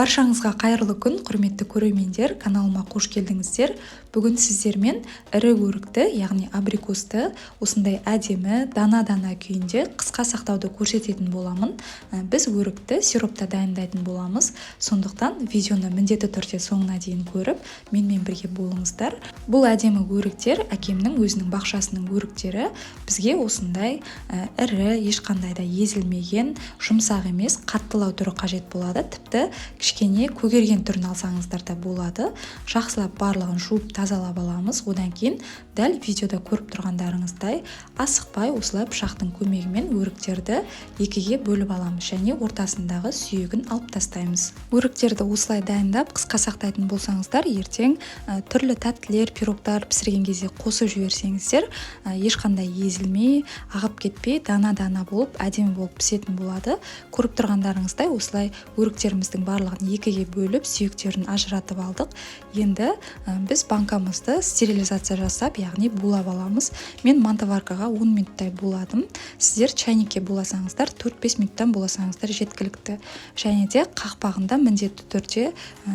Баршаңызға қайырлы күн, құрметті көрермендер, каналыма қош келдіңіздер. Бүгін сіздермен ірі өрікті, яғни абрикосты осындай әдемі дана-дана күйінде қысқа сақтауды көрсететін боламын. Біз өрікті сиропта дайындайтын боламыз. Сондықтан видеоны міндетті түрде соңына дейін көріп, менімен бірге болыңыздар. Бұл әдемі өріктер әкемнің өзінің бақшасының өріктері. Бізге осындай ірі, ешқандай да езілмеген, жұмсақ емес, қаттылау түрі қажет болады. Тіпті кішкене көгерген түрін алсаңыздар да болады. Жақсылап барлығын жуып тазалап аламыз. Одан кейін дәл видеода көріп тұрғандарыңыздай асықпай осылай пышақтың көмегімен өріктерді екіге бөліп аламыз және ортасындағы сүйегін алып тастаймыз. Өріктерді осылай дайындап қысқа сақтайтын болсаңыздар, ертең түрлі тәттілер, пирогтар пісірген кезде қосып жіберсеңіздер, ешқандай езілмей, ағып кетпей, дана-дана болып, әдемі болып пісетін болады. Көріп тұрғандарыңыздай осылай өріктеріміздің барлығын екіге бөліп, сүйектерін ажыратып алдық. Енді біз банкамызды стерилизация жасап, яғни булап аламыз. Мен мантоваркаға 10 минуттай буладым. Сіздер чайникке буласаңыздар, 4-5 минуттан буласаңыздар жеткілікті. Және де қақпағында міндетті түрде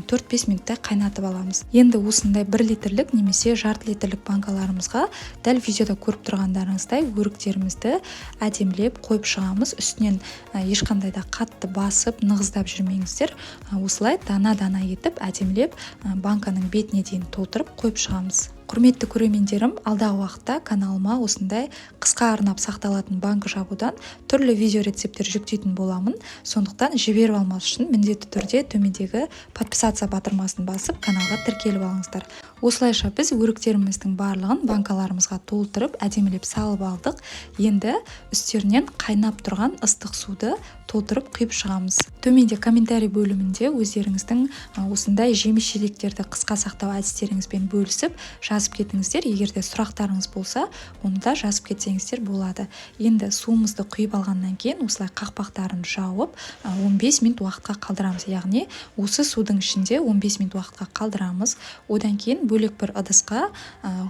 4-5 минуттай қайнатып аламыз. Енді осындай 1 литрлік немесе жарты литрлік банкаларымызға дәл видеода көріп тұрғандарыңыздай өріктерімізді әдемілеп қойып шығамыз. Үстінен ешқандай да қатты басып, нығыздап жүрмеңіздер. Осылай дана-дана етіп, әдемілеп банканың бетіне дейін толтырып қойып шығамыз. Құрметті көрермендерім, алдағы уақытта каналыма осындай қысқа арнап сақталатын банка жабудан түрлі видео рецепттер жүктейтін боламын. Сондықтан жіберіп алмас үшін міндетті түрде төмендегі подписаться батырмасын басып, каналға тіркеліп алыңыздар. Осылайша біз өріктеріміздің барлығын банкаларымызға толтырып, әдемілеп салып алдық. Енді үстерінен қайнап тұрған ыстық суды толтырып құйып шығамыз. Төменде комментарий бөлімінде өздеріңіздің осындай жеміс жидектерді қысқа сақтау әдістеріңізбен бөлісіп жазып кетіңіздер. Егер де сұрақтарыңыз болса, оны да жазып кетсеңіздер болады. Енді суымызды құйып алғаннан кейін осылай қақпақтарын жауып, 15 минут уақытқа қалдырамыз. Яғни осы судың ішінде 15 минут уақытқа қалдырамыз. Одан кейін бөлек бір ыдысқа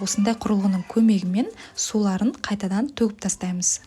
осындай құрылғының көмегімен суларын қайтадан төгіп тастаймыз.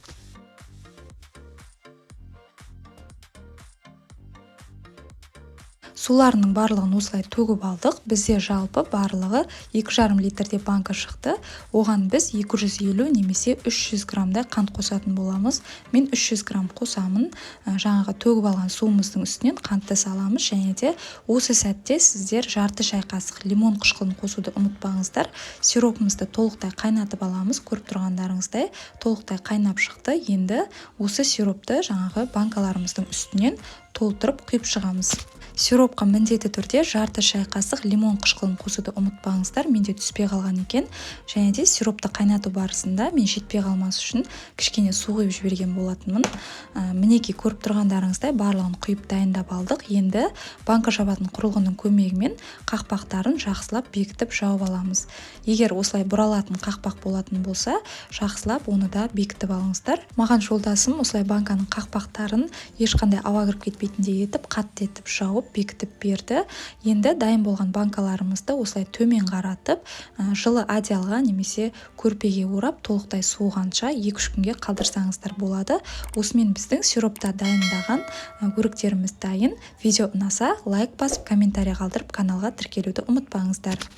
Суларының барлығын осылай төгіп алдық. Бізде жалпы барлығы 2,5 литрде банка шықты. Оған біз 250 немесе 300 граммдай қант қосатын боламыз. Мен 300 грамм қосамын. Жаңағы төгіп алған суымыздың үстінен қантты саламыз және де осы сәтте сіздер жарты шай қасық лимон қышқылын қосуды ұмытпаңыздар. Сиропымызды толықтай қайнатып аламыз. Көріп тұрғандарыңыздай толықтай қайнап шықты. Енді осы сиропты жаңағы банкаларымыздың үстінен толтырып құйып шығамыз. Сиропқа міндетті түрде жарты шай қасық лимон қышқылын қосуды ұмытпаңыздар. Менде түспей қалған екен. Және де сиропты қайнату барысында мен жетпей қалмас үшін кішкене су құйып жіберген болатынмын. Мінекей көріп тұрғандарыңыздай барлығын құйып дайындап алдық. Енді банка жабатын құрылғының көмегімен қақпақтарын жақсылап бекітіп жауып аламыз. Егер осылай бұралатын қақпақ болатын болса, жақсылап оны да бекітіп алыңыздар. Маған жолдасым осылай банканың қақпақтарын ешқандай ауа кіріп кетпейтіндей етіп, қатты етіп жауып бекітіп берді. Енді дайын болған банкаларымызды осылай төмен қаратып, жылы одеялға немесе көрпеге орап, толықтай суығанша 2-3 күнге қалдырсаңыздар болады. Осымен біздің сиропта дайындаған өріктеріміз дайын. Видео ұнаса лайк басып, комментарий қалдырып, каналға тіркелуді ұмытпаңыздар.